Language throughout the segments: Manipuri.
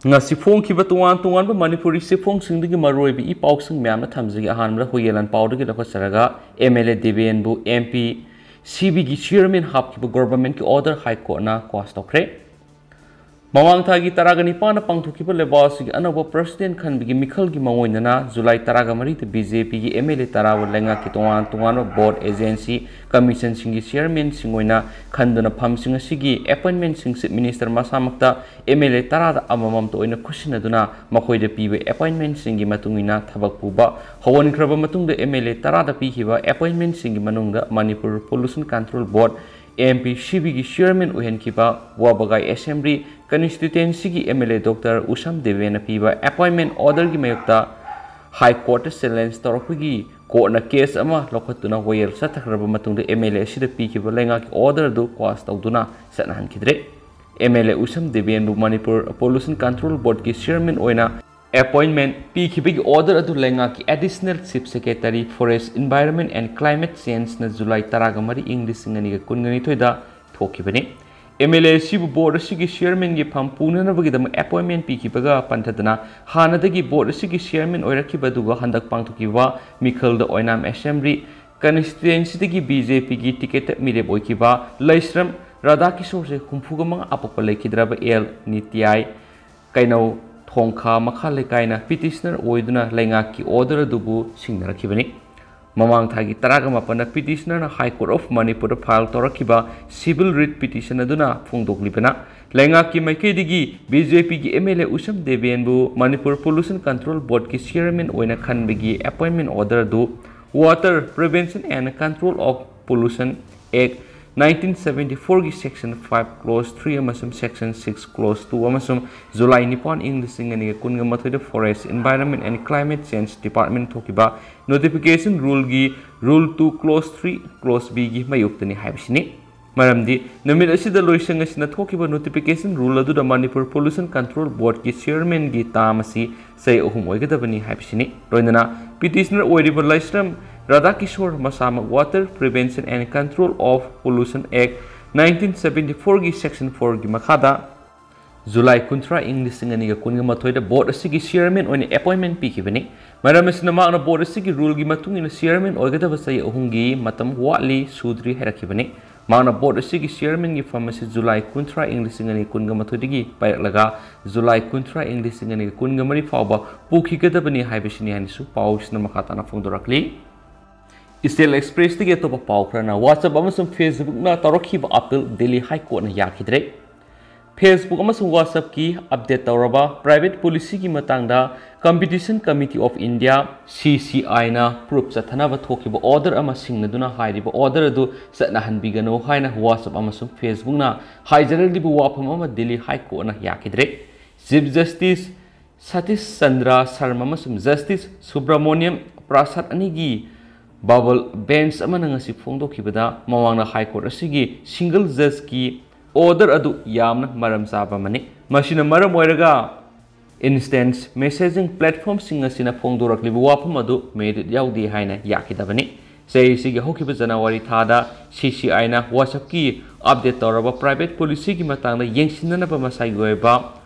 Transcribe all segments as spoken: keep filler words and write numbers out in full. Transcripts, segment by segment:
ꯉꯁꯤ ꯐꯣꯡꯈꯤꯕ ꯇꯣꯉꯥꯟ ꯇꯣꯉꯥꯟꯕ ꯃꯅꯤꯄꯨꯔꯤ ꯆꯦꯐꯣꯡꯁꯤꯡꯗꯒꯤ ꯃꯔꯨꯑꯣꯏꯕ ꯏ ꯄꯥꯎꯁꯤꯡ ꯃꯌꯥꯝꯅ ꯊꯝꯖꯒꯦ꯫ ꯑꯍꯥꯟꯕꯗ ꯍꯨꯏꯌꯦꯟ ꯂꯥꯟꯄꯥꯎꯗꯒꯤ ꯂꯧꯈꯠꯆꯔꯒ, ꯑꯦꯝ ꯑꯦꯜ ꯑꯦ ꯗꯦꯕꯦꯟꯕꯨ ꯑꯦꯝ ꯄꯤ ꯁꯤ ꯕꯤꯒꯤ ꯆꯤꯌꯔꯃꯦꯟ ꯍꯥꯞꯈꯤꯕ ꯒꯣꯚꯔꯟꯃꯦꯟꯠꯀꯤ ꯑꯣꯔꯗꯔ ꯍꯥꯏ ꯀꯣꯔꯠꯅ ꯀ꯭ꯋꯥꯁ ꯇꯧꯈ꯭ꯔꯦ꯫ ꯃꯃꯥꯡ ꯊꯥꯒꯤ ꯇꯔꯥꯒ ꯅꯤꯄꯥꯟꯗ ꯄꯥꯡꯊꯣꯛꯈꯤꯕ ꯂꯩꯕꯥꯛ ꯑꯁꯤꯒꯤ ꯑꯅꯧꯕ ꯄ꯭ꯔꯁꯤꯗꯦꯟꯠ ꯈꯟꯕꯒꯤ ꯃꯤꯈꯜꯒꯤ ꯃꯑꯣꯡ ꯑꯣꯏꯅꯅ ꯖꯨꯂꯥꯏ ꯇꯔꯥꯒ ꯃꯔꯤꯗ ꯕꯤ ꯖꯦ ꯄꯤꯒꯤ ꯑꯦꯝ ꯑꯦꯜ ꯑꯦ ꯇꯔꯥꯕꯨ ꯂꯩꯉꯥꯛꯀꯤ ꯇꯣꯉꯥꯟ ꯇꯣꯉꯥꯟꯕ ꯕꯣꯔꯗ, ꯑꯦꯖꯦꯟꯁꯤ, ꯀꯃꯤꯁꯟꯁꯤꯡꯒꯤ ꯆꯤꯌꯔꯃꯦꯟꯁꯤꯡ ꯑꯣꯏꯅ ꯈꯟꯗꯨꯅ ꯐꯝꯁꯤꯡ ꯑꯁꯤꯒꯤ ꯑꯦꯄꯣꯏꯟꯃꯦꯟꯠꯁꯤꯡ ꯆꯤꯐ ꯃꯤꯅꯤꯁꯇꯔ ꯃꯁꯥꯃꯛꯇ ꯑꯦꯝ ꯑꯦꯜ ꯑꯦ ꯇꯔꯥꯗ ꯑꯃꯃꯝꯇ ꯑꯣꯏꯅ ꯈꯨꯠꯁꯤꯟꯅꯗꯨꯅ ꯃꯈꯣꯏꯗ ꯄꯤꯕ ꯑꯦꯄꯣꯏꯟꯃꯦꯟꯠꯁꯤꯡꯒꯤ ꯃꯇꯨꯡ ꯏꯟꯅ ꯊꯕꯛ ꯄꯨꯕ ꯍꯧꯍꯟꯈ꯭ꯔꯕ ꯃꯇꯨꯡꯗ, ꯑꯦꯝ ꯑꯦꯜ ꯑꯦ ꯇꯔꯥꯗ ꯄꯤꯈꯤꯕ ꯑꯦꯄꯣꯏꯟꯃꯦꯟꯠꯁꯤꯡꯒꯤ ꯃꯅꯨꯡꯗ Manipur pollution control board, M P C ꯕꯤꯒꯤ ꯆꯤꯌꯔꯃꯦꯟ ꯑꯣꯏꯍꯟꯈꯤꯕ ꯋꯥꯕꯒꯥꯏ ꯑꯦꯁꯦꯝꯕ꯭ꯂꯤ ꯀꯟꯁꯇꯤꯇ꯭ꯋꯦꯟꯁꯤꯒꯤ M L A doctor Usham ꯗꯦꯕꯦꯟꯅ ꯄꯤꯕ ꯑꯦꯄꯣꯏꯟꯃꯦꯟꯠ ꯑꯣꯔꯗꯔꯒꯤ ꯃꯥꯌꯣꯛꯇ ꯍꯥꯏ ꯀꯣꯔꯠꯇ ꯆꯦꯂꯦꯟꯖ ꯇꯧꯔꯛꯄꯒꯤ ꯀꯣꯔꯠꯅ ꯀꯦꯁ ꯑꯃ ꯂꯧꯈꯠꯇꯨꯅ ꯋꯥꯌꯦꯜ ꯆꯠꯊꯈ꯭ꯔꯕ ꯃꯇꯨꯡꯗ, ꯑꯦꯝ ꯑꯦꯜ ꯑꯦ ꯑꯁꯤꯗ ꯄꯤꯈꯤꯕ ꯂꯩꯉꯥꯛꯀꯤ ꯑꯣꯔꯗꯔ ꯑꯗꯨ ꯀ꯭ꯋꯥꯁ ꯇꯧꯗꯨꯅ ꯆꯠꯅꯍꯟꯈꯤꯗ꯭ꯔꯦ꯫ ꯑꯦꯝ ꯑꯦꯜ ꯑꯦ ꯎꯁꯝ ꯗꯦꯕꯦꯟꯕꯨ ꯃꯅꯤꯄꯨꯔ ꯄꯣꯂꯨꯁꯟ ꯀꯟꯇ꯭ꯔꯣꯜ ꯕꯣꯔꯗꯀꯤ ꯆꯤꯌꯔꯃꯦꯟ ꯑꯣꯏꯅ ꯑꯦꯄꯣꯏꯟꯃꯦꯟꯠ ꯄꯤꯈꯤꯕꯒꯤ ꯑꯣꯔꯗꯔ ꯑꯗꯨ ꯂꯩꯉꯥꯛꯀꯤ additional chief secretary, forest, environment and climate ꯆꯦꯟꯖꯅ ꯖꯨꯂꯥꯏ ꯇꯔꯥꯒ ꯃꯔꯤ, ꯏꯪ ꯂꯤꯁꯤꯡ ꯑꯅꯤꯒ ꯀꯨꯟꯒ ꯅꯤꯊꯣꯏꯗ ꯊꯣꯛꯈꯤꯕꯅꯤ꯫ ꯑꯦꯝ ꯑꯦꯜ ꯑꯦ ꯑꯁꯤꯕꯨ ꯕꯣꯔꯗ ꯑꯁꯤꯒꯤ ꯆꯤꯌꯔꯃꯦꯟꯒꯤ ꯐꯝ ꯄꯨꯅꯅꯕꯒꯤꯗꯃꯛ ꯑꯦꯄꯣꯏꯟꯃꯦꯟꯠ ꯄꯤꯈꯤꯕꯒ ꯄꯟꯊꯗꯨꯅ, ꯍꯥꯟꯅꯗꯒꯤ ꯕꯣꯔꯗ ꯑꯁꯤꯒꯤ ꯆꯤꯌꯔꯃꯦꯟ ꯑꯣꯏꯔꯛꯈꯤꯕ ꯑꯗꯨꯒ ꯍꯟꯗꯛ ꯄꯥꯡꯊꯣꯛꯈꯤꯕ ꯃꯤꯈꯜꯗ ꯑꯣꯏꯅꯥꯝ ꯑꯦꯁꯦꯝꯕ꯭ꯂꯤ ꯀꯟꯁꯇꯤꯇ꯭ꯋꯦꯟꯁꯤꯗꯒꯤ ꯕꯤ ꯖꯦ ꯄꯤꯒꯤ ꯇꯤꯀꯦꯠꯇ ꯃꯤꯔꯦꯞ ꯑꯣꯏꯈꯤꯕ ꯂꯩꯁ꯭ꯔꯝ ꯔꯥꯙꯥꯀꯤꯁꯣꯔꯁꯦ ꯍꯨꯝꯐꯨꯒ ꯃꯉꯥ ꯑꯄꯣꯛꯄ ꯂꯩꯈꯤꯗ꯭ꯔꯕ ꯑꯦꯜ ꯅꯤꯇ꯭ꯌꯥꯏ ꯀꯩꯅꯧ ꯊꯣꯡꯈꯥ ꯃꯈꯥ ꯂꯩꯀꯥꯏꯅ ꯄꯤꯇꯤꯁꯅꯔ ꯑꯣꯏꯗꯨꯅ ꯂꯩꯉꯥꯛꯀꯤ ꯑꯣꯔꯗꯔ ꯑꯗꯨꯕꯨ ꯁꯤꯡꯅꯔꯛꯈꯤꯕꯅꯤ꯫ ꯃꯃꯥꯡ ꯊꯥꯒꯤ ꯇꯔꯥꯒ ꯃꯥꯄꯟꯗ ꯄꯤꯇꯤꯁꯅꯔꯅ ꯍꯥꯏ ꯀꯣꯔꯠ ꯑꯣꯐ ꯃꯅꯤꯄꯨꯔꯗ ꯐꯥꯏꯜ ꯇꯧꯔꯛꯈꯤꯕ ꯁꯤꯚꯤꯜ ꯔꯤꯠ ꯄꯤꯇꯤꯁꯟ ꯑꯗꯨꯅ ꯐꯣꯡꯗꯣꯛꯂꯤꯕꯅ, ꯂꯩꯉꯥꯛꯀꯤ ꯃꯥꯏꯀꯩꯗꯒꯤ ꯕꯤ ꯖꯦ ꯄꯤꯒꯤ ꯑꯦꯝ ꯑꯦꯜ ꯑꯦ ꯎꯁꯝ ꯗꯦꯕꯦꯟꯕꯨ ꯃꯅꯤꯄꯨꯔ ꯄꯣꯂꯨꯁꯟ ꯀꯟꯇ꯭ꯔꯣꯜ ꯕꯣꯔꯗꯀꯤ ꯆꯤꯌꯔꯃꯦꯟ ꯑꯣꯏꯅ ꯈꯟꯕꯒꯤ ꯑꯦꯄꯣꯏꯟꯃꯦꯟꯠ ꯑꯣꯔꯗꯔ ꯑꯗꯨ Water Prevention and Control of Pollution Act nineteen seventy fourꯒꯤ section five clause three ꯑꯃꯁꯨꯡ section six clause two ꯑꯃꯁꯨꯡ ꯖꯨꯂꯥꯏ ꯅꯤꯄꯥꯟ, ꯏꯪ ꯂꯤꯁꯤꯡ ꯑꯅꯤꯒ ꯀꯨꯟꯒ ꯃꯥꯊꯣꯏꯗ Forest, Environment and Climate Change Department ꯊꯣꯛꯈꯤꯕ notification ruleꯒꯤ rule two clause three clause Bꯒꯤ ꯃꯥꯌꯣꯛꯇꯅꯤ ꯍꯥꯏꯕꯁꯤꯅꯤ꯫ ꯃꯔꯝꯗꯤ ꯅꯨꯃꯤꯠ ꯑꯁꯤꯗ ꯂꯣꯏꯁꯪ ꯑꯁꯤꯅ ꯊꯣꯛꯈꯤꯕ notification rule ꯑꯗꯨꯗ ꯃꯅꯤꯄꯨꯔ ꯄꯣꯂꯨꯁꯟ ꯀꯟꯇ꯭ꯔꯣꯜ ꯕꯣꯔꯗꯀꯤ ꯆꯤꯌꯔꯃꯦꯟꯒꯤ ꯇꯥꯝ ꯑꯁꯤ ꯆꯍꯤ ꯑꯍꯨꯝ ꯑꯣꯏꯒꯗꯕꯅꯤ ꯍꯥꯏꯕꯁꯤꯅꯤ꯫ ꯂꯣꯏꯅꯅ ꯄꯤꯇꯤꯁꯅꯔ ꯑꯣꯏꯔꯤꯕ ꯂꯥꯏꯁ꯭ꯔꯝ ꯔꯥꯙꯥꯀꯤꯁꯣꯔ ꯃꯁꯥꯃꯛ Water Prevention and Control of Pollution Act nineteen seventy fourꯒꯤ section fourꯒꯤ ꯃꯈꯥꯗ ꯖꯨꯂꯥꯏ ꯀꯨꯟꯊ꯭ꯔꯥ, ꯏꯪ ꯂꯤꯁꯤꯡ ꯑꯅꯤꯒ ꯀꯨꯟꯒ ꯃꯥꯊꯣꯏꯗ ꯕꯣꯔꯗ ꯑꯁꯤꯒꯤ ꯆꯤꯌꯔꯃꯦꯟ ꯑꯣꯏꯅ ꯑꯦꯄꯣꯏꯟꯃꯦꯟ ꯄꯤꯈꯤꯕꯅꯤ꯫ ꯃꯔꯝ ꯑꯁꯤꯅ, ꯃꯍꯥꯛꯅ ꯕꯣꯔꯗ ꯑꯁꯤꯒꯤ ꯔꯨꯜꯒꯤ ꯃꯇꯨꯡ ꯏꯟꯅ ꯆꯤꯌꯔꯃꯦꯟ ꯑꯣꯏꯒꯗꯕ ꯆꯍꯤ ꯑꯍꯨꯝꯒꯤ ꯃꯇꯝ ꯋꯥꯠꯂꯤ, ꯁꯨꯗ꯭ꯔꯤ ꯍꯥꯏꯔꯛꯈꯤꯕꯅꯤ꯫ ꯃꯍꯥꯛꯅ ꯕꯣꯔꯗ ꯑꯁꯤꯒꯤ ꯆꯤꯌꯔꯃꯦꯟꯒꯤ ꯐꯝ ꯑꯁꯤ ꯖꯨꯂꯥꯏ ꯀꯨꯟꯊ꯭ꯔꯥ, ꯏꯪ ꯂꯤꯁꯤꯡ ꯑꯅꯤ ꯀꯨꯟꯒ ꯃꯥꯊꯣꯏꯗꯒꯤ ꯄꯥꯏꯔꯛꯂꯒ ꯖꯨꯂꯥꯏ ꯀꯨꯟꯊ꯭ꯔꯥ, ꯏꯪ ꯂꯤꯁꯤꯡ ꯑꯅꯤ ꯀꯨꯟꯒ ꯃꯔꯤ ꯐꯥꯎꯕ ꯄꯨꯈꯤꯒꯗꯕꯅꯤ ꯍꯥꯏꯕꯁꯤꯅꯤ ꯍꯥꯏꯅꯁꯨ ꯄꯥꯎꯁꯤꯅ ꯃꯈꯥ ꯇꯥꯅ ꯐꯣꯡꯗꯣꯔꯛꯂꯤ꯫ ꯏꯁꯇꯦꯠ ꯑꯦꯛꯁꯄ꯭ꯔꯦꯁꯇꯒꯤ ꯑꯇꯣꯞꯄ ꯄꯥꯎ ꯈꯔꯅ, WhatsApp ꯑꯃꯁꯨꯡ Facebookꯅ ꯇꯧꯔꯛꯈꯤꯕ ꯑꯄꯤꯜ ꯗꯦꯜꯂꯤ ꯍꯥꯏ ꯀꯣꯔꯠꯅ ꯌꯥꯈꯤꯗ꯭ꯔꯦ꯫ Facebook ꯑꯃꯁꯨꯡ WhatsAppꯀꯤ ꯑꯞꯗꯦꯠ ꯇꯧꯔꯕ ꯄ꯭ꯔꯥꯏꯚꯦꯠ ꯄꯣꯂꯤꯁꯤꯒꯤ ꯃꯇꯥꯡꯗ Competition Committee of India, CCIꯅ ꯄ꯭ꯔꯨꯐ ꯆꯠꯊꯅꯕ ꯊꯣꯛꯈꯤꯕ ꯑꯣꯔꯗꯔ ꯑꯃ ꯁꯤꯡꯅꯗꯨꯅ ꯍꯥꯏꯔꯤꯕ ꯑꯣꯔꯗꯔ ꯑꯗꯨ ꯆꯠꯅꯍꯟꯕꯤꯒꯅꯨ ꯍꯥꯏꯅ WhatsApp ꯑꯃꯁꯨꯡ Facebookꯅ ꯍꯥꯏꯖꯔꯛꯂꯤꯕ ꯋꯥꯐꯝ ꯑꯃ ꯗꯦꯜꯂꯤ ꯍꯥꯏ ꯀꯣꯔꯠꯅ ꯌꯥꯈꯤꯗ꯭ꯔꯦ꯫ ꯆꯤꯐ ꯖꯁꯇꯤꯁ ꯁꯇꯤꯁ ꯆꯟꯗ꯭ꯔ ꯁꯔꯃ ꯑꯃꯁꯨꯡ ꯖꯁꯇꯤꯁ ꯁꯨꯕ꯭ꯔꯃꯣꯅꯤꯌꯝ ꯄ꯭ꯔꯥꯁꯥꯗ ꯑꯅꯤꯒꯤ ꯕꯕꯜ ꯕꯦꯟꯆ ꯑꯃꯅ ꯉꯁꯤ ꯐꯣꯡꯗꯣꯛꯈꯤꯕꯗ, ꯃꯃꯥꯡꯗ ꯍꯥꯏ ꯀꯣꯔꯠ ꯑꯁꯤꯒꯤ ꯁꯤꯡꯒꯜ ꯖꯖꯀꯤ ꯑꯣꯔꯗꯔ ꯑꯗꯨ ꯌꯥꯝꯅ ꯃꯔꯝ ꯆꯥꯕ ꯑꯃꯅꯤ꯫ ꯃꯁꯤꯅ ꯃꯔꯝ ꯑꯣꯏꯔꯒ, ꯏꯟꯁꯇꯦꯟꯁ ꯃꯦꯁꯦꯖꯤꯡ ꯄ꯭ꯂꯦꯠꯐꯣꯔꯝꯁꯤꯡ ꯑꯁꯤꯅ ꯐꯣꯡꯗꯣꯔꯛꯂꯤꯕ ꯋꯥꯐꯝ ꯑꯗꯨ ꯃꯦꯔꯤꯠ ꯌꯥꯎꯗꯦ ꯍꯥꯏꯅ ꯌꯥꯈꯤꯗꯕꯅꯤ꯫ ꯆꯍꯤꯁꯤꯒꯤ ꯍꯧꯈꯤꯕ ꯖꯅꯋꯥꯔꯤ ꯊꯥꯗ CCIꯅ WhatsAppꯀꯤ ꯑꯞꯗꯦꯠ ꯇꯧꯔꯕ ꯄ꯭ꯔꯥꯏꯚꯦꯠ ꯄꯣꯂꯤꯁꯤꯒꯤ ꯃꯇꯥꯡꯗ ꯌꯦꯡꯁꯤꯟꯅꯅꯕ ꯃꯁꯥꯒꯤ ꯑꯣꯏꯕ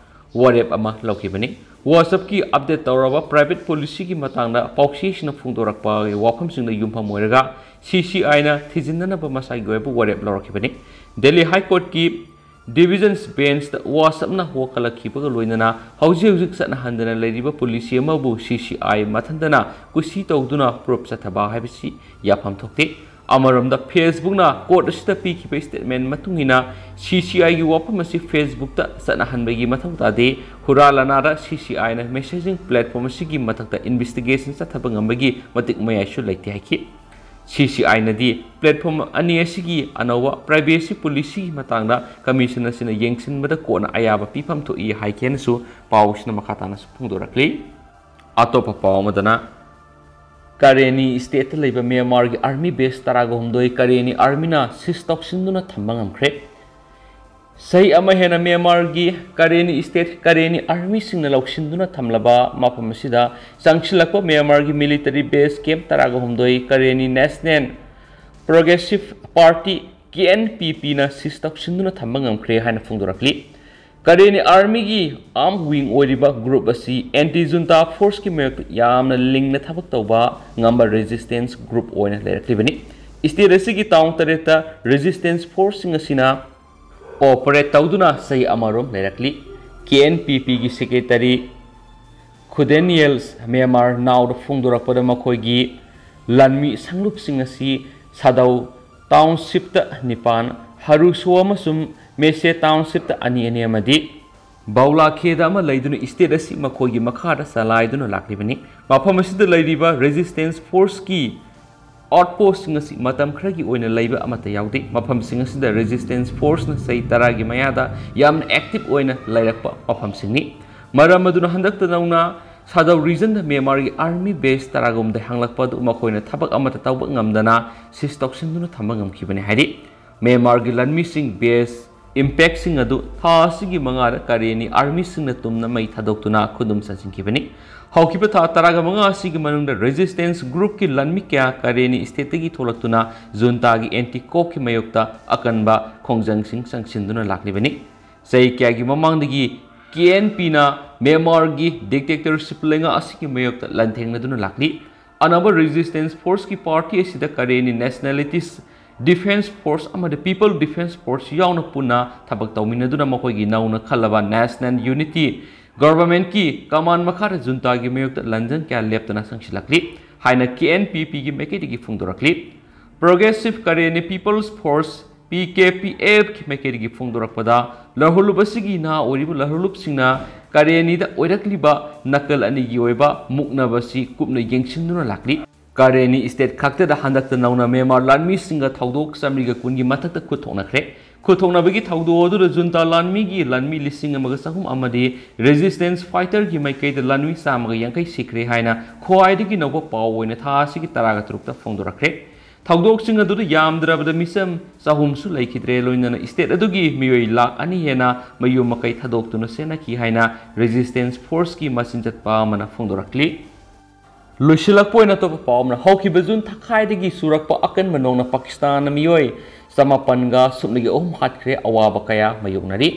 ꯋꯥꯔꯦꯞ ꯑꯃ ꯂꯧꯈꯤꯕꯅꯤ꯫ WhatsAppꯀꯤ ꯑꯞꯗꯦꯠ ꯇꯧꯔꯕ ꯄ꯭ꯔꯥꯏꯚꯦꯠ ꯄꯣꯂꯤꯁꯤꯒꯤ ꯃꯇꯥꯡꯗ ꯄꯥꯎꯆꯦꯁꯤꯡꯅ ꯐꯣꯡꯗꯣꯔꯛꯄ ꯋꯥꯐꯝꯁꯤꯡꯗ ꯌꯨꯝꯐꯝ ꯑꯣꯏꯔꯒ CCIꯅ ꯊꯤꯖꯤꯟꯅꯅꯕ ꯃꯁꯥꯒꯤ ꯑꯣꯏꯕ ꯋꯥꯔꯦꯞ ꯂꯧꯔꯛꯈꯤꯕꯅꯤ꯫ ꯗꯦꯜꯂꯤ ꯍꯥꯏ ꯀꯣꯔꯠꯀꯤ ꯗꯤꯚꯤꯖꯟꯁ ꯕꯦꯟꯆꯇ WhatsAppꯅ ꯋꯥꯀꯠꯂꯛꯈꯤꯕꯒ ꯂꯣꯏꯅꯅ ꯍꯧꯖꯤꯛ ꯍꯧꯖꯤꯛ ꯆꯠꯅꯍꯟꯗꯅ ꯂꯩꯔꯤꯕ ꯄꯣꯂꯤꯁꯤ ꯑꯃꯕꯨ CCI ꯃꯊꯟꯇꯅ ꯀꯨꯁꯤ ꯇꯧꯗꯨꯅ ꯄ꯭ꯔꯨꯐ ꯆꯠꯊꯕ ꯍꯥꯏꯕꯁꯤ ꯌꯥꯐꯝ ꯊꯣꯛꯇꯦ꯫ ꯑꯃꯔꯣꯝꯗ, Facebookꯅ ꯀꯣꯔꯠ ꯑꯁꯤꯗ ꯄꯤꯈꯤꯕ ꯁ꯭ꯇꯦꯠꯃꯦꯟ ꯃꯇꯨꯡ ꯏꯟꯅ, CCIꯒꯤ ꯋꯥꯐꯝ ꯑꯁꯤ Facebookꯇ ꯆꯠꯅꯍꯟꯕꯒꯤ ꯃꯊꯧ ꯇꯥꯗꯦ꯫ ꯍꯨꯔꯥ ꯂꯅꯥꯗ CCIꯅ ꯃꯦꯁꯦꯖꯤꯡ ꯄ꯭ꯂꯦꯠꯐꯣꯔꯝ ꯑꯁꯤꯒꯤ ꯃꯊꯛꯇ ꯏꯟꯚꯦꯁꯇꯤꯒꯦꯁꯟ ꯆꯠꯊꯕ ꯉꯝꯕꯒꯤ ꯃꯇꯤꯛ ꯃꯌꯥꯏꯁꯨ ꯂꯩꯇꯦ ꯍꯥꯏꯈꯤ꯫ CCIꯅꯗꯤ ꯄ꯭ꯂꯦꯠꯐꯣꯔꯝ ꯑꯅꯤ ꯑꯁꯤꯒꯤ ꯑꯅꯧꯕ ꯄ꯭ꯔꯥꯏꯚꯦꯁꯤ ꯄꯣꯂꯤꯁꯤꯒꯤ ꯃꯇꯥꯡꯗ ꯀꯃꯤꯁꯟ ꯑꯁꯤꯅ ꯌꯦꯡꯁꯤꯟꯕꯗ ꯀꯣꯟꯅ ꯑꯌꯥꯕ ꯄꯤꯐꯝ ꯊꯣꯛꯏ ꯍꯥꯏꯈꯤ ꯍꯥꯏꯅꯁꯨ ꯄꯥꯎꯁꯤꯅ ꯃꯈꯥ ꯇꯥꯅꯁꯨ ꯐꯣꯡꯗꯣꯔꯛꯂꯤ꯫ ꯑꯇꯣꯞꯄ ꯄꯥꯎ ꯑꯃꯗꯅ, ꯀꯔꯦꯅꯤ ꯁ꯭ꯇꯦꯠꯇ ꯂꯩꯕ ꯃ꯭ꯌꯥꯟꯃꯥꯔꯒꯤ ꯑꯥꯔꯃꯤ ꯕꯦꯁ ꯇꯔꯥꯒ ꯍꯨꯝꯗꯣꯏ ꯀꯔꯦꯅꯤ ꯑꯥꯔꯃꯤꯅ ꯁꯤꯖ ꯇꯧꯁꯤꯟꯗꯨꯅ ꯊꯝꯕ ꯉꯝꯈ꯭ꯔꯦ꯫ ꯆꯍꯤ ꯑꯃ ꯍꯦꯟꯅ ꯃ꯭ꯌꯥꯟꯃꯥꯔꯒꯤ ꯀꯔꯦꯅꯤ ꯁ꯭ꯇꯦꯠ ꯀꯔꯦꯅꯤ ꯑꯥꯔꯃꯤꯁꯤꯡꯅ ꯂꯧꯁꯤꯟꯗꯨꯅ ꯊꯝꯂꯕ ꯃꯐꯝ ꯑꯁꯤꯗ ꯆꯪꯁꯤꯜꯂꯛꯄ ꯃ꯭ꯌꯥꯟꯃꯥꯔꯒꯤ ꯃꯤꯂꯤꯇꯔꯤ ꯕꯦꯁ ꯀꯦꯝꯞ ꯇꯔꯥꯒ ꯍꯨꯝꯗꯣꯏ ꯀꯔꯦꯅꯤ ꯅꯦꯁꯅꯦꯜ ꯄ꯭ꯔꯣꯒ꯭ꯔꯦꯁꯤꯚ ꯄꯥꯔꯇꯤ, KNPPꯅ ꯁꯤꯖ ꯇꯧꯁꯤꯟꯗꯨꯅ ꯊꯝꯕ ꯉꯝꯈ꯭ꯔꯦ ꯍꯥꯏꯅ ꯐꯣꯡꯗꯣꯔꯛꯂꯤ꯫ ꯀꯔꯦꯅꯤ ꯑꯥꯔꯃꯤꯒꯤ ꯑꯥꯔꯝ ꯋꯤꯡ ꯑꯣꯏꯔꯤꯕ ꯒ꯭ꯔꯨꯞ ꯑꯁꯤ ꯑꯦꯟꯇꯤ ꯖꯨꯟꯇꯥ ꯐꯣꯔꯁꯀꯤ ꯃꯥꯌꯣꯛꯇ ꯌꯥꯝꯅ ꯂꯤꯡꯅ ꯊꯕꯛ ꯇꯧꯕ ꯉꯝꯕ ꯔꯦꯖꯤꯁꯇꯦꯟꯁ ꯒ꯭ꯔꯨꯞ ꯑꯣꯏꯅ ꯂꯩꯔꯛꯂꯤꯕꯅꯤ꯫ ꯁ꯭ꯇꯦꯠ ꯑꯁꯤꯒꯤ ꯇꯥꯎꯟ ꯇꯔꯦꯠꯇ ꯔꯦꯖꯤꯁꯇꯦꯟꯁ ꯐꯣꯔꯁꯁꯤꯡ ꯑꯁꯤꯅ ꯑꯣꯄꯔꯦꯠ ꯇꯧꯗꯨꯅ ꯆꯍꯤ ꯑꯃꯔꯣꯝ ꯂꯩꯔꯛꯂꯤ꯫ ꯀꯦ ꯑꯦꯟ ꯄꯤ ꯄꯤꯒꯤ ꯁꯦꯀ꯭ꯔꯦꯇꯔꯤ ꯈꯨꯗꯦꯅꯤꯌꯦꯜ ꯃ꯭ꯌꯥꯟꯃꯥꯔ ꯅꯥꯎꯗ ꯐꯣꯡꯗꯣꯔꯛꯄꯗ ꯃꯈꯣꯏꯒꯤ ꯂꯥꯟꯃꯤ ꯁꯪꯂꯨꯞꯁꯤꯡ ꯑꯁꯤ ꯁꯥꯗꯧ ꯇꯥꯎꯟꯁꯤꯞꯇ ꯅꯤꯄꯥꯟ, ꯍꯔꯨꯁꯣ ꯑꯃꯁꯨꯡ ꯃꯦꯁꯦ ꯇꯥꯎꯟꯁꯤꯞꯇ ꯑꯅꯤ ꯑꯅꯤ ꯑꯃꯗꯤ ꯕꯥꯎꯂꯥꯈꯦꯗ ꯑꯃ ꯂꯩꯗꯨꯅ ꯁ꯭ꯇꯦꯠ ꯑꯁꯤ ꯃꯈꯣꯏꯒꯤ ꯃꯈꯥꯗ ꯆꯂꯥꯏꯗꯨꯅ ꯂꯥꯛꯂꯤꯕꯅꯤ꯫ ꯃꯐꯝ ꯑꯁꯤꯗ ꯂꯩꯔꯤꯕ ꯔꯦꯖꯤꯁꯇꯦꯟꯁ ꯐꯣꯔꯁꯀꯤ ꯑꯥꯎꯠꯄꯣꯁꯁꯤꯡ ꯑꯁꯤ ꯃꯇꯝ ꯈꯔꯒꯤ ꯑꯣꯏꯅ ꯂꯩꯕ ꯑꯃꯠꯇ ꯌꯥꯎꯗꯦ꯫ ꯃꯐꯝꯁꯤꯡ ꯑꯁꯤꯗ ꯔꯦꯖꯤꯁꯇꯦꯟꯁ ꯐꯣꯔꯁꯅ ꯆꯍꯤ ꯇꯔꯥꯒꯤ ꯃꯌꯥꯗ ꯌꯥꯝꯅ ꯑꯦꯛꯇꯤꯚ ꯑꯣꯏꯅ ꯂꯩꯔꯛꯄ ꯃꯐꯝꯁꯤꯡꯅꯤ꯫ ꯃꯔꯝ ꯑꯗꯨꯅ ꯍꯟꯗꯛꯇ ꯅꯧꯅ ꯁꯥꯗꯧ ꯔꯤꯖꯟꯗ ꯃ꯭ꯌꯥꯟꯃꯥꯔꯒꯤ ꯑꯥꯔꯃꯤ ꯕꯦꯁ ꯇꯔꯥꯒꯨꯝꯗ ꯍꯥꯡꯂꯛꯄ ꯑꯗꯨ ꯃꯈꯣꯏꯅ ꯊꯕꯛ ꯑꯃꯠꯇ ꯇꯧꯕ ꯉꯝꯗꯅ ꯁꯤꯁ ꯇꯧꯁꯤꯟꯗꯨꯅ ꯊꯝꯕ ꯉꯝꯈꯤꯕꯅꯤ ꯍꯥꯏꯔꯤ꯫ ꯃ꯭ꯌꯥꯟꯃꯥꯔꯒꯤ ꯂꯥꯟꯃꯤꯁꯤꯡ ꯕꯦꯁ ꯏꯝꯄꯦꯛꯁꯤꯡ ꯑꯗꯨ ꯊꯥ ꯑꯁꯤꯒꯤ ꯃꯉꯥꯗ ꯀꯔꯦꯅꯤ ꯑꯥꯔꯃꯤꯁꯤꯡꯅ ꯇꯨꯝꯅ ꯃꯩ ꯊꯥꯗꯣꯛꯇꯨꯅ ꯈꯨꯗꯨꯝ ꯆꯟꯁꯤꯟꯈꯤꯕꯅꯤ꯫ ꯍꯧꯈꯤꯕ ꯊꯥ ꯇꯔꯥꯒ ꯃꯉꯥ ꯑꯁꯤꯒꯤ ꯃꯅꯨꯡꯗ ꯔꯦꯖꯤꯁꯇꯦꯟꯁ ꯒ꯭ꯔꯨꯞꯀꯤ ꯂꯥꯟꯃꯤ ꯀꯌꯥ ꯀꯔꯦꯅꯤ ꯁ꯭ꯇꯦꯠꯇꯒꯤ ꯊꯣꯛꯂꯛꯇꯨꯅ ꯖꯨꯟꯇꯥꯒꯤ ꯑꯦꯟꯇꯤ ꯀꯣꯞꯀꯤ ꯃꯥꯌꯣꯛꯇ ꯑꯀꯟꯕ ꯈꯣꯡꯖꯪꯁꯤꯡ ꯆꯪꯁꯤꯟꯗꯨꯅ ꯂꯥꯛꯂꯤꯕꯅꯤ꯫ ꯆꯍꯤ ꯀꯌꯥꯒꯤ ꯃꯃꯥꯡꯗꯒꯤ ꯀꯦ ꯑꯦꯟ ꯄꯤꯅ ꯃ꯭ꯌꯥꯟꯃꯥꯔꯒꯤ ꯗꯤꯛꯇꯦꯛꯇꯔꯁꯤꯞ ꯂꯩꯉꯥꯛ ꯑꯁꯤꯒꯤ ꯃꯥꯌꯣꯛꯇ ꯂꯥꯟꯊꯦꯡꯅꯗꯨꯅ ꯂꯥꯛꯂꯤ꯫ ꯑꯅꯧꯕ ꯔꯦꯖꯤꯁꯇꯦꯟꯁ ꯐꯣꯔꯁꯀꯤ ꯄꯥꯔꯇꯤ ꯑꯁꯤꯗ ꯀꯔꯦꯅꯤ ꯅꯦꯁꯅꯦꯂꯤꯇꯤꯁ ꯗꯤꯐꯦꯟꯁ ꯐꯣꯔꯁ ꯑꯃꯗꯤ ꯄꯤꯄꯜ ꯗꯤꯐꯦꯟꯁ ꯐꯣꯔꯁ ꯌꯥꯎꯅ ꯄꯨꯟꯅ ꯊꯕꯛ ꯇꯧꯃꯤꯟꯅꯗꯨꯅ ꯃꯈꯣꯏꯒꯤ ꯅꯧꯅ ꯈꯜꯂꯕ ꯅꯦꯁꯅꯦꯜ ꯌꯨꯅꯤꯇꯤ ꯒꯚꯔꯟꯃꯦꯟꯠꯀꯤ ꯀꯃꯥꯟ ꯃꯈꯥꯗ ꯖꯨꯟꯇꯥꯒꯤ ꯃꯥꯌꯣꯛꯇ ꯂꯥꯟꯖꯪ ꯀꯌꯥ ꯂꯦꯞꯇꯅ ꯆꯪꯁꯤꯜꯂꯛꯂꯤ ꯍꯥꯏꯅ ꯀꯦ ꯑꯦꯟ ꯄꯤ ꯄꯤꯒꯤ ꯃꯥꯏꯀꯩꯗꯒꯤ ꯐꯣꯡꯗꯣꯔꯛꯂꯤ꯫ ꯄ꯭ꯔꯣꯒ꯭ꯔꯦꯁꯤꯚ ꯀꯔꯦꯅꯤ peoples force, P K P ꯑꯦꯐꯀꯤ ꯃꯥꯏꯀꯩꯗꯒꯤ ꯐꯣꯡꯗꯣꯔꯛꯄꯗ, ꯂꯍꯨꯂꯨꯞ ꯑꯁꯤꯒꯤ ꯅꯍꯥ ꯑꯣꯏꯔꯤꯕ ꯂꯍꯨꯂꯨꯞꯁꯤꯡꯅ ꯀꯔꯦꯅꯤꯗ ꯑꯣꯏꯔꯛꯂꯤꯕ ꯅꯥꯀꯜ ꯑꯅꯤꯒꯤ ꯑꯣꯏꯕ ꯃꯨꯛꯅꯕꯁꯤ ꯀꯨꯞꯅ ꯌꯦꯡꯁꯤꯟꯗꯨꯅ ꯂꯥꯛꯂꯤ꯫ ꯀꯔꯦꯅꯤ ꯁ꯭ꯇꯦꯠ ꯈꯛꯇꯗ ꯍꯟꯗꯛꯇ ꯅꯧꯅ ꯃ꯭ꯌꯥꯟꯃꯥꯔ ꯂꯥꯟꯃꯤꯁꯤꯡꯒ ꯊꯧꯗꯣꯛ ꯆꯥꯃꯔꯤꯒ ꯀꯨꯟꯒꯤ ꯃꯊꯛꯇ ꯈꯨꯠ ꯊꯣꯛꯅꯈ꯭ꯔꯦ꯫ ꯈꯨꯠ ꯊꯣꯛꯅꯕꯒꯤ ꯊꯧꯗꯣꯛ ꯑꯗꯨꯗ ꯖꯨꯟꯇꯥ ꯂꯥꯟꯃꯤꯒꯤ ꯂꯥꯟꯃꯤ ꯂꯤꯁꯤꯡ ꯑꯃꯒ ꯆꯍꯨꯝ ꯑꯃꯗꯤ ꯔꯦꯖꯤꯁꯇꯦꯟꯁ ꯐꯥꯏꯇꯔꯒꯤ ꯃꯥꯏꯀꯩꯗ ꯂꯥꯟꯃꯤ ꯆꯥꯝꯃꯒ ꯌꯥꯡꯈꯩ ꯁꯤꯈ꯭ꯔꯦ ꯍꯥꯏꯅ ꯈ꯭ꯋꯥꯏꯗꯒꯤ ꯅꯧꯕ ꯄꯥꯎ ꯑꯣꯏꯅ ꯊꯥ ꯑꯁꯤꯒꯤ ꯇꯔꯥꯒ ꯇꯔꯨꯛꯇ ꯐꯣꯡꯗꯣꯔꯛꯈ꯭ꯔꯦ꯫ ꯊꯧꯗꯣꯛꯁꯤꯡ ꯑꯗꯨꯗ ꯌꯥꯝꯗ꯭ꯔꯕꯗ ꯃꯤꯆꯝ ꯆꯍꯨꯝꯁꯨ ꯂꯩꯈꯤꯗ꯭ꯔꯦ, ꯂꯣꯏꯅꯅ ꯁ꯭ꯇꯦꯠ ꯑꯗꯨꯒꯤ ꯃꯤꯑꯣꯏ ꯂꯥꯈ ꯑꯅꯤ ꯍꯦꯟꯅ ꯃꯌꯨꯝ ꯃꯀꯩ ꯊꯥꯗꯣꯛꯇꯨꯅ ꯆꯦꯟꯅꯈꯤ ꯍꯥꯏꯅ ꯔꯦꯖꯤꯁꯇꯦꯟꯁ ꯐꯣꯔꯁꯀꯤ ꯃꯆꯤꯟ ꯆꯠꯄ ꯑꯃꯅ ꯐꯣꯡꯗꯣꯔꯛꯂꯤ꯫ ꯂꯣꯏꯁꯤꯜꯂꯛꯄ ꯑꯣꯏꯅ ꯑꯇꯣꯞꯄ ꯄꯥꯎ ꯑꯃꯅ, ꯍꯧꯈꯤꯕ ꯖꯨꯟ ꯊꯥꯈꯥꯏꯗꯒꯤ ꯆꯨꯔꯛꯄ ꯑꯀꯟꯕ ꯅꯣꯡꯅ ꯄꯥꯀꯤꯁꯇꯥꯟꯅ ꯃꯤꯑꯣꯏ ꯆꯃꯥꯄꯟꯒ ꯁꯨꯞꯅꯒꯤ ꯑꯍꯨꯝ ꯍꯥꯠꯈ꯭ꯔꯦ, ꯑꯋꯥꯕ ꯀꯌꯥ ꯃꯥꯌꯣꯛꯅꯔꯤ꯫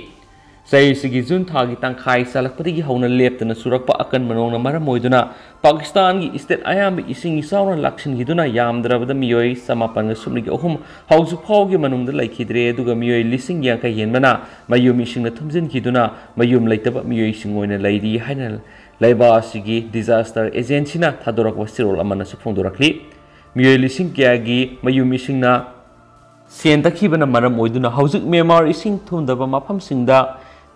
ꯆꯍꯤꯁꯤꯒꯤ ꯖꯨꯟ ꯊꯥꯒꯤ ꯇꯪꯈꯥꯏ ꯆꯥꯜꯂꯛꯄꯗꯒꯤ ꯍꯧꯅ ꯂꯦꯞꯇꯅ ꯆꯨꯔꯛꯄ ꯑꯀꯟꯕ ꯅꯣꯡꯅ ꯃꯔꯝ ꯑꯣꯏꯗꯨꯅ ꯄꯥꯀꯤꯁꯇꯥꯟꯒꯤ ꯏꯁꯇꯦꯠ ꯑꯌꯥꯝꯕ ꯏꯁꯤꯡ ꯏꯆꯥꯎꯅ ꯂꯥꯛꯁꯤꯟꯈꯤꯗꯨꯅ ꯌꯥꯝꯗ꯭ꯔꯕꯗ ꯃꯤꯑꯣꯏ ꯆꯃꯥꯄꯟꯒ ꯁꯨꯞꯅꯒꯤ ꯑꯍꯨꯝ ꯍꯧꯖꯤꯛ ꯐꯥꯎꯒꯤ ꯃꯅꯨꯡꯗ ꯂꯩꯈꯤꯗ꯭ꯔꯦ, ꯑꯗꯨꯒ ꯃꯤꯑꯣꯏ ꯂꯤꯁꯤꯡ ꯌꯥꯡꯈꯩ ꯍꯦꯟꯕꯅ ꯃꯌꯨꯝ ꯏꯁꯤꯡꯅ ꯊꯨꯝꯖꯤꯟꯈꯤꯗꯨꯅ ꯃꯌꯨꯝ ꯂꯩꯇꯕ ꯃꯤꯑꯣꯏꯁꯤꯡ ꯑꯣꯏꯅ ꯂꯩꯔꯤ ꯍꯥꯏꯅ ꯂꯩꯕꯥꯛ ꯑꯁꯤꯒꯤ disaster agencyꯅ ꯊꯥꯗꯣꯔꯛꯄ ꯆꯦꯔꯣꯜ ꯑꯃꯅꯁꯨ ꯐꯣꯡꯗꯣꯔꯛꯂꯤ꯫ ꯃꯤꯑꯣꯏ ꯂꯤꯁꯤꯡ ꯀꯌꯥꯒꯤ ꯃꯌꯨꯝ ꯏꯁꯤꯡꯅ ꯁꯦꯟ ꯇꯛꯈꯤꯕꯅ ꯃꯔꯝ ꯑꯣꯏꯗꯨꯅ ꯍꯧꯖꯤꯛ ꯃ꯭ꯌꯥꯟꯃꯥꯔ ꯏꯁꯤꯡ ꯊꯨꯝꯗꯕ ꯃꯐꯝꯁꯤꯡꯗ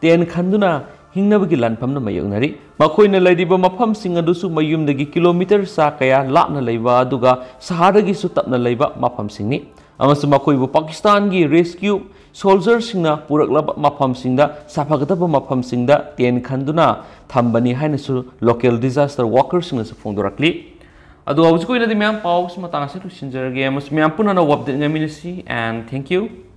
ꯇꯦꯟ ꯈꯟꯗꯨꯅ ꯍꯤꯡꯅꯕꯒꯤ ꯂꯥꯟꯐꯝꯅ ꯃꯥꯌꯣꯛꯅꯔꯤ꯫ ꯃꯈꯣꯏꯅ ꯂꯩꯔꯤꯕ ꯃꯐꯝꯁꯤꯡ ꯑꯗꯨꯁꯨ ꯃꯌꯨꯝꯗꯒꯤ ꯀꯤꯂꯣꯃꯤꯇꯔ ꯆꯥ ꯀꯌꯥ ꯂꯥꯞꯅ ꯂꯩꯕ ꯑꯗꯨꯒ ꯁꯍꯔꯗꯒꯤꯁꯨ ꯇꯞꯅ ꯂꯩꯕ ꯃꯐꯝꯁꯤꯡꯅꯤ, ꯑꯃꯁꯨꯡ ꯃꯈꯣꯏꯕꯨ ꯄꯥꯀꯤꯁꯇꯥꯟꯒꯤ rescue soldierꯁꯤꯡꯅ ꯄꯨꯔꯛꯂꯕ ꯃꯐꯝꯁꯤꯡꯗ, ꯁꯥꯐꯒꯗꯕ ꯃꯐꯝꯁꯤꯡꯗ ꯇꯦꯟ ꯈꯟꯗꯨꯅ ꯊꯝꯕꯅꯤ ꯍꯥꯏꯅꯁꯨ local disaster workerꯁꯤꯡꯅꯁꯨ ꯐꯣꯡꯗꯣꯔꯛꯂꯤ꯫ ꯑꯗꯣ ꯍꯧꯖꯤꯛ ꯑꯣꯏꯅꯗꯤ ꯃꯌꯥꯝ ꯄꯥꯎꯁꯤ ꯃꯇꯥꯡ ꯑꯁꯤꯗ ꯂꯣꯏꯁꯤꯟꯖꯔꯒꯦ, ꯑꯃꯁꯨꯡ ꯃꯌꯥꯝ ꯄꯨꯟꯅ ꯑꯅꯧꯕ update ꯉꯥꯏꯃꯤꯟꯅꯁꯤ, and thank you꯫